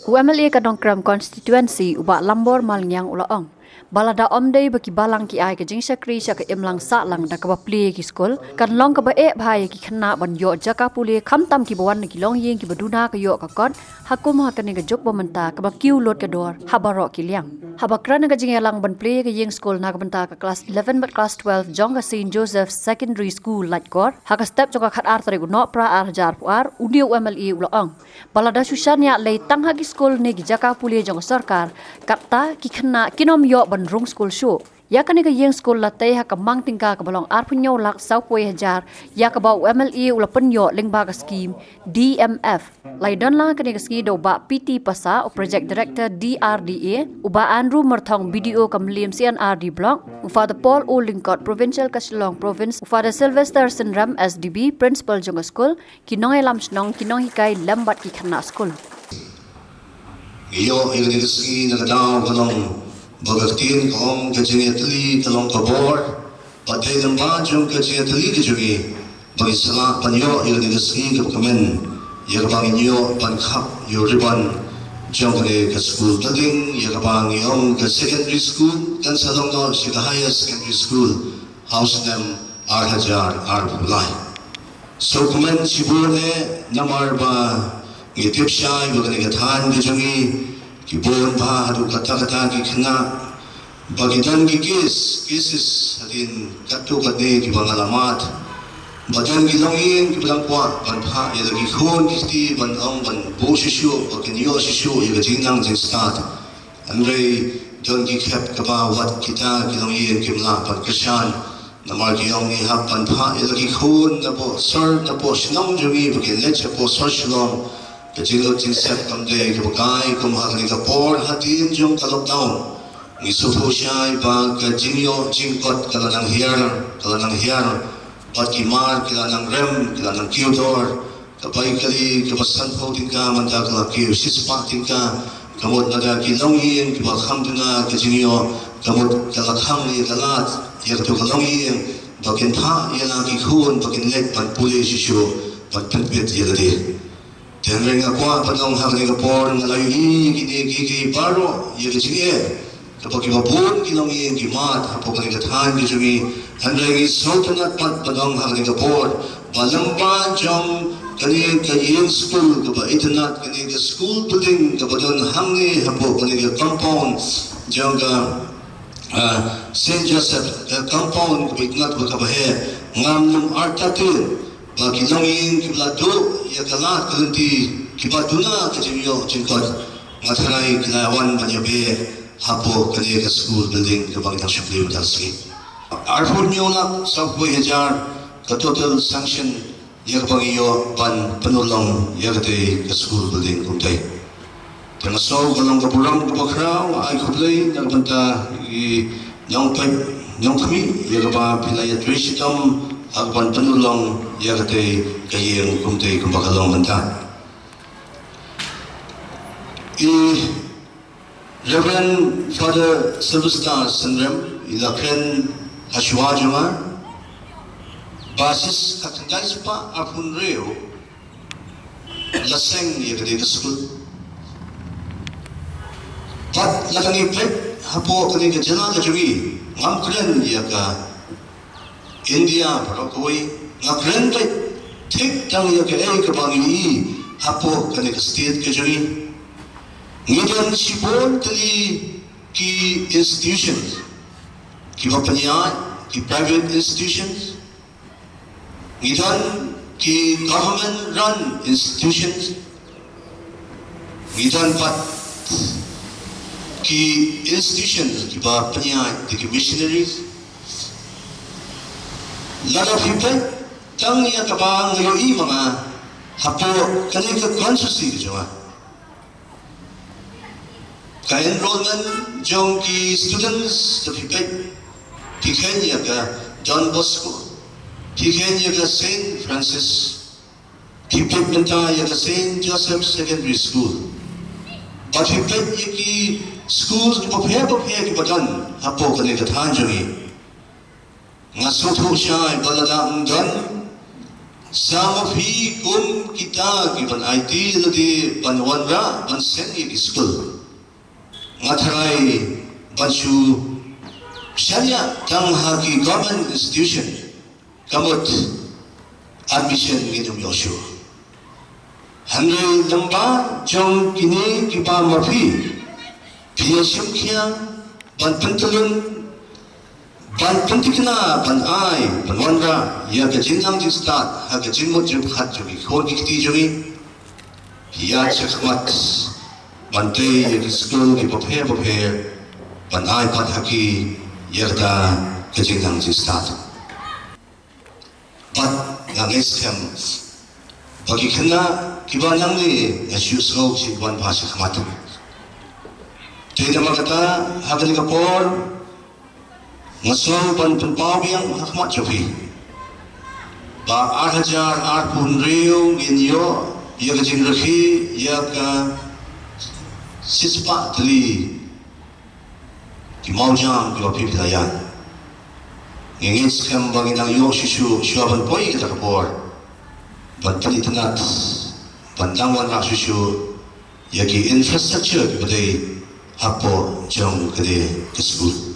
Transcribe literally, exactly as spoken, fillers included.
U M L A ka Nongkrem Constituency u Bah Lambor Malngiang u la ong ba lada ym dei ba ki balang ki ai ka jingshakri sha ka imlang sahlang da kaba plie ïa ki skul, kan long kaba eh bha ïa ki khynnah ban ïoh jaka pule, khamtam kiba wan na ki longïing kiba duna ka ïoh ka kot, ha kum ha kane ka juk ba mynta kaba kiew lut ka dor ha baroh ki liang. Haba kren ha ka jingïalang ban plie ïa ka ïing skul na ka bynta ka klas eleven bad klas twelve jong ka Saint Joseph Secondary School Laitkor ha ka step jong ka khatar tarik u Nohprah ar hajar arphew ar, une u M L A u la ong ba lada shu shaniah lei tang ha ki skul ne ki jaka pule jong ka sorkar, kata ki khynnah kin ym ïoh ban rung skul shuh. Ïa kane ka ïing skul la tei ha ka mang tyngka kaba long arphew hynñiew lak sawphew hajar, ïa kaba u M L A u la pynïoh lyngba ka skim D M F. La ïadon lang ha kane ka sngi da u Bah P T Passah, u Project Director D R D A, u Bah Andrew Myrthong, B D O ka Mylliem C and R D Block, u Father Paul O Lyngkot, Provincial ka Shillong Province, u Father Sylvester Synrem, S D B, Principal jong ka skul, ki nongïalam shnong, ki nonghikai lem bad ki khynnah skul. Ngi ïoh ïa kane ka sngi na ka daw ka long ba ka ktien ka ong ka jingïatylli ka long ka bor. Bad dei lyngba jong ka jingïatylli ka jong ngi ba ngi sa lah ban ïoh ïa kane ka sngi kaba kmen, ïa kaba ngin ïoh ban khap ïa u ribbon jong kane ka school building, ïa kaba ngi ong ka secondary school kan sa long noh sha ka higher secondary school ha u snem ar hajar arphew lai. Sngewkmen shibun eh namar ba ngi tip shai ba kane ka thaiñ ka jong ngi ki bun bha haduh katta katta ki khynnah ba ki don ki case, cases hadien katto katne kiba nga la mad. Ba don ki longïing kiba dang kwah ban phah ïa la ki khun ki kti ban ong ban buh shuh shuh ba kin ïoh shuh shuh ïa ka jingnang jingstad. Hynrei don ki khep kaba wat kita ki longïing kim lah ban kyrshan. Namar ki ong ngi hap ban phah ïa la ki khun napoh sor napoh shnong jong ngi ba kin leit shapoh sor Shillong. Ka jinglut jingsep kam dei kaba kai kum ha kane ka por hadien jong ka lockdown. Ngi sngewthuh shai ba ka jingïoh jingkot ka la nang hiar, ka la nang hiar. Bad ki mar ki la nang rem, ki la nang kiew dor. Ka bai kali kaba sanphew tyngka mynta ka la kiew shispah tyngka. Ka mut lada ki longïing kiba kham duna ka jingïoh, ka mut ka la khang ïa ka lad ïa kato ka longïing ba kin phah ïa la ki khun ba kin leit ban pule shuh shuh ban pynbit ïa lade. Te hynrei nga kwah ban ong ha kane ka por nga la ïohi ïa kine kiei kiei baroh ïa ka jingeh kaba kiba bun ki longïing ki mad hapoh kane ka thaiñ ka jong ngi. Hynrei ngi sngewtynnat pat ban ong ha kane ka por ba lyngba jong kane ka ïing skul kaba itynnat, kane ka school building kaba don hangne hapoh kane ka compound jong ka, ah, Saint Joseph, eh, compound kaba itynnat bad kaba heh, ngam nym artatien ba ki longïing kiba la duh ïa ka lad ka lynti kiba duna ka jingïoh jingkot, nga tharai ki la wan ban ïabeh hapoh kane ka school building kaba ngi dang shu plie mynta ka sngi. Arphew hynñiew lak sawphew hajar ka total sanction ïa kaba ngi ïoh ban pynurlong ïa katei ka school building kumtei. Te nga sngew ka long ka burom kaba khraw, ai khublei na ka bynta i nongpeit nongkhmih ïa kaba phi la ïatrei shitom ha kaban pynurlong ïa katei ka ïing kumtei kumba ka long mynta. I Reverend Father Sylvester Synrem i la kren ha shuwa jong nga ba shisha ka khyndai spah arphew hynriew la seng ïa kane ka skul. Bad lada ngi peit hapoh kane ka jylla ka jong ngi, ngam kren ïa ka India baroh kawei, nga kren beit thik tang ïa kaei kaba ngi i hapoh kane ka state ka jong ngi. Ngi don shibun tylli ki institutions kiba pynïaid, ki private institutions. Ngi don ki government run institutions. Ngi don pat ki institutions kiba pynïaid da ki missionaries. Lada phi peit tang ïa kaba nga ïohi ma nga hapoh kane ka constituency ka jong nga, ka enrollment jong ki students, da phi peit, phi kheiñ ïa ka Don Bosco, phi kheiñ ïa ka Saint Francis, phi peit mynta ïa ka Saint Joseph Secondary School, bad phi peit ïa ki schools kiba pher ba pher kiba don hapoh kane ka thaiñ jong ngi. Nga sngewthuh shai ba lada ym don Sa ma phi kum kita kiban aiti lade ban wanrah ban seng ïa ki skul, nga tharai ban shu shaniah tang ha ki government institution, ka mut admission ngin ym ïoh shuh. Hynrei lyngba jong kine kiba ma phi, phi ïa shim khia ban pyntylun, ban pynthikna, ban ai, ban wanrah ïa ka jingnang jingstad ha ka jingmut jingpyrkhat jong ki khun ki kti jong ngi. Phi ïaid shakhmat ban tei ïa ki skul kiba pher bapher, ban ai pat ha ki ïa kata ka jingnang jingstad. Bad nga ngeit skhem ba ki khynnah kiba nangne, nga shu sngew ki wan bha shakhmat. Te namar kata, ha kane ka por nga sngew ban pynpaw biang ha khmat jong phi ba ar hajar arphew hynriew ngin ïoh ïa ka jingrakhe ïa ka shispah tylli ki mawjam kiba phi phi la ïaid. Ngi ngeit skhem ba ngin nang ïoh shuh shuh shuwa ban poi kata ka por ban pynitynnad, ban dang wanrah shuh shuh ïa ki infrastructure kiba dei hapoh jong kane ka skul.